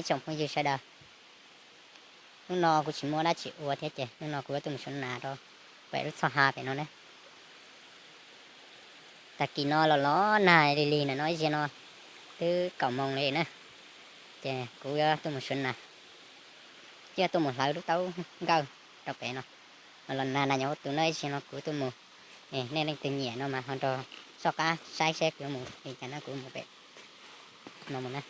Ib tsoom phooj ywg sawv daws, hnub no kuv tsis muaj dab tsi ua thiab ces hnub no kuv yuav tuaj mus suav nas rau pem lub txhoj ha pem no na. Tag kis no los los nag lig lig na, no ib zaug no twb kaum moos li na, ces kuv yuav tuaj mus suav nas, yuav tuaj mus hlawv lub taub nkawj rau pem no. Los los nag na, nyob tus no ib zaug no kuv tuaj mus, nej leej twg nyiam no mas ho nrog soj qab saib seb kuv yuav mus li cas na, kuv mus pem no mus na.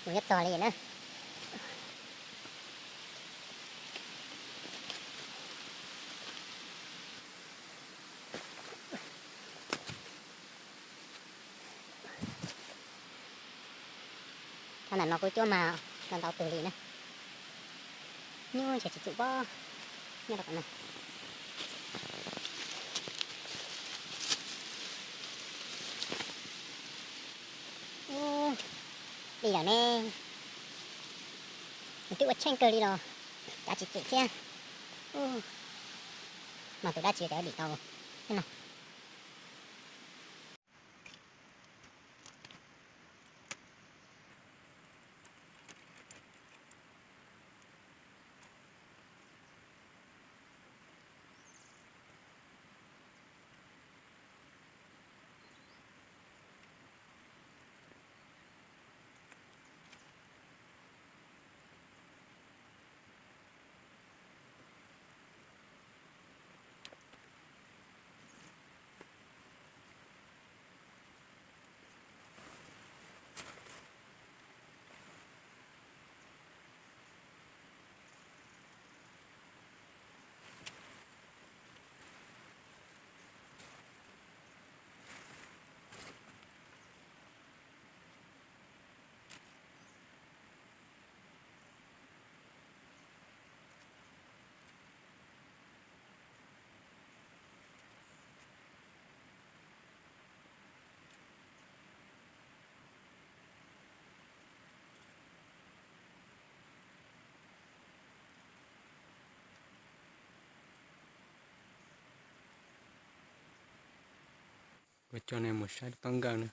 Mus nyob txog li na. Thaum ntawm no kuv cuab mas tau ntau tus li na. Nyuaj ntshe tsis tsum pob nyob rau tom no. Ub, li lawm ne. Nws twb ua tsheej kawg li los cav tsis tsum thiab. Ub, mas tus dab tsi cov dim tau no. Kuv coj nej mus saib taub nkawj na.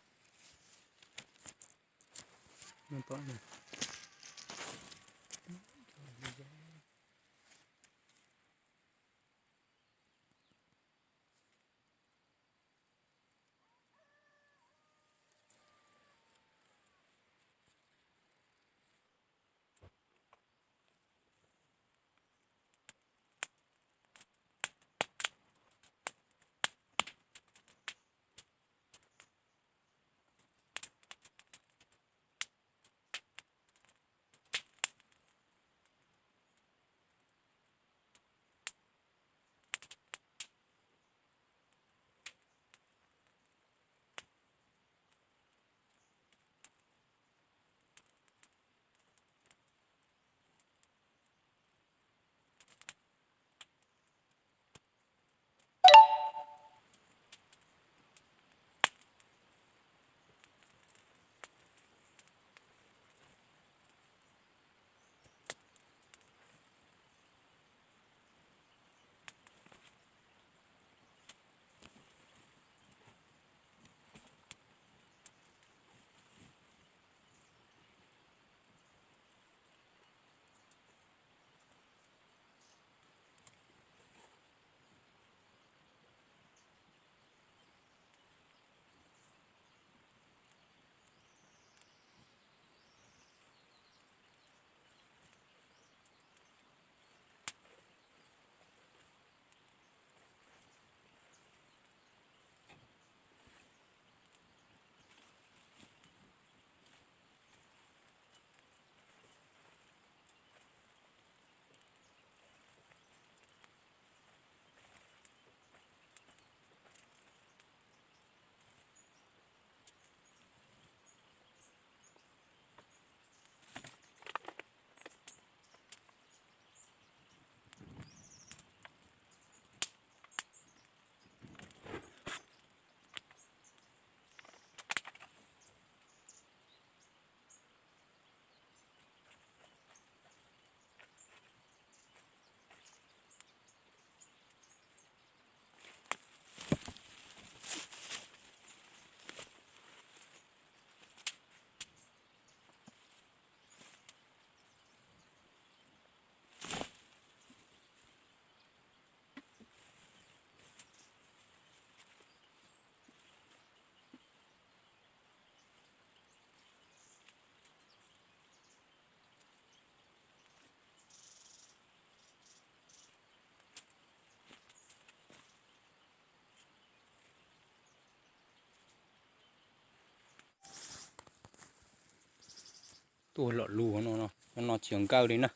Tuaj lom lug no, cov no tsis yog nkawj li na.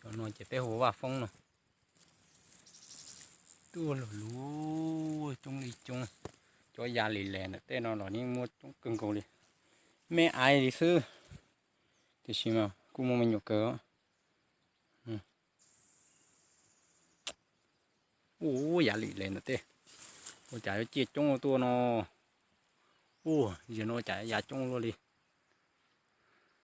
Cov no ces peb hu vaj foob no. Tuaj lom lug coob li coob. Cov yav lim les ntawm tej no los yeej muaj coob kawg nkaus li. Me aiv li xwb, tiam sis mas kuj muaj me nyuam kawg. Ua yav lim les ntawm tej, ua cas yuav ciaj coob tuaj no. Ua, yog no ua cas yav coob luaj li.